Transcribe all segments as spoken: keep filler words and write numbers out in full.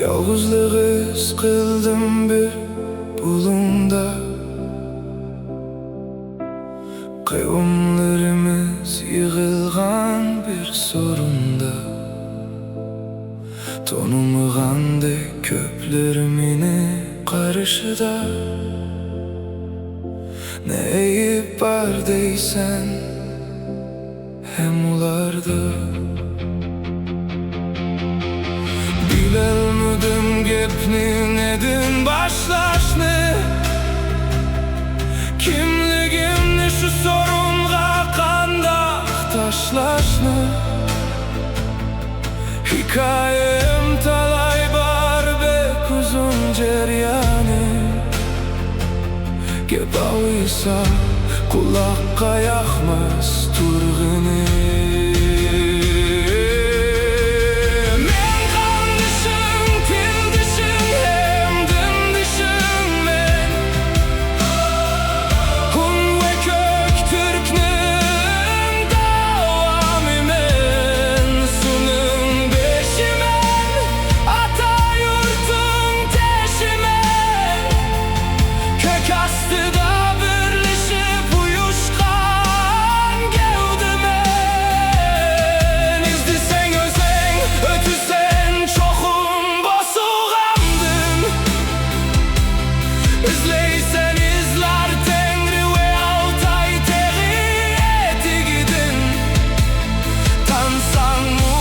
يالغۇزلۇق ھېس قىلدىم بىر بۇلۇڭدا، قەۋملىرىمىز يىغىلغان بىر سورۇندا. تونۇمىغاندەك كۆپلەر مېنى قارشىدا. نە ئەيىب بار دەيسەن ھەم ئۇلاردا؟ بىلەلمىدىم گەپنى نەدىن باشلاشنى، كىملىكىمنى شۇ سورۇنغا قانداق تاشلاشنى. ھېكايەم تالاي بار بەك ئۇزۇن جەريانى. گەپ ئاۋۇيسا قۇلاققا ياقماس تۇرغىنى. مەن قاندىشىڭ، تىلدىشىڭ ھەم دىندىشىڭ مەن. ھۇن ۋە كۆك تۈركنىڭ داۋامى مەن. سۇنىڭ بېشى مەن، ئاتا يۇرتۇڭ تېشى مەن. كۆك ئاستىدا بىرلىشىپ ئۇيۇشقان گەۋدە مەن. ئىزدىسەڭ ئۆزۈڭ ئۆتىسەن چوقۇم بوسۇغامدىن. ئىزلەيسەن ئىزلار تەڭرى ۋە ئالتاي تېغى ئېتىكىدىن. تانساڭمۇ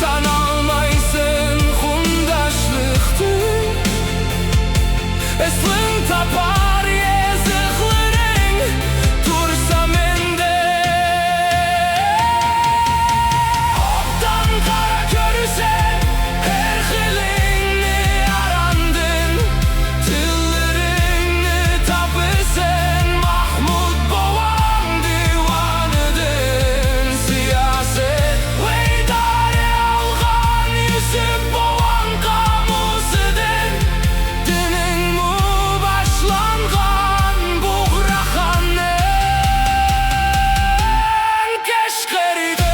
تانالمايسەن قۇمداشلىقتىن. ئەسلىڭ تاپار يېزىقلىرىڭ تۇرسا مەندە. ئوبدان قارا كۆرىسەن ھەر خىلىڭنى ئاراندىن. تىللىرىڭنى تاپىسەن مەھمۇد بوۋاڭ دىۋانىدىن. سىياسەت ۋە ئىدارە ئالغان يۈسۈپ بوۋاڭ قامۇسىدىن. دىنىڭمۇ باشلانغان بۇغراخاننىڭ كەشقىرىدىن.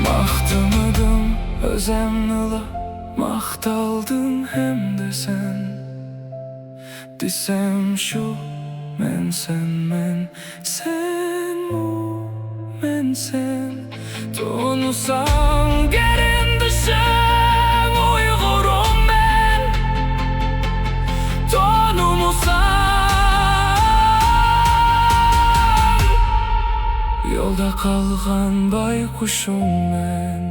ماختىمىدىم ئۆزۈمنىلا، ماختالدىم ھەمدە سەن. دېسەم شۇ، مەنسەن مەن، سەنمۇ مەنسەن. تونۇساڭ قېرىندىشىم ئۇيغۇرۇم مەن، تونۇمىساڭ يولدا قالغان بايقۇشۇم مەن.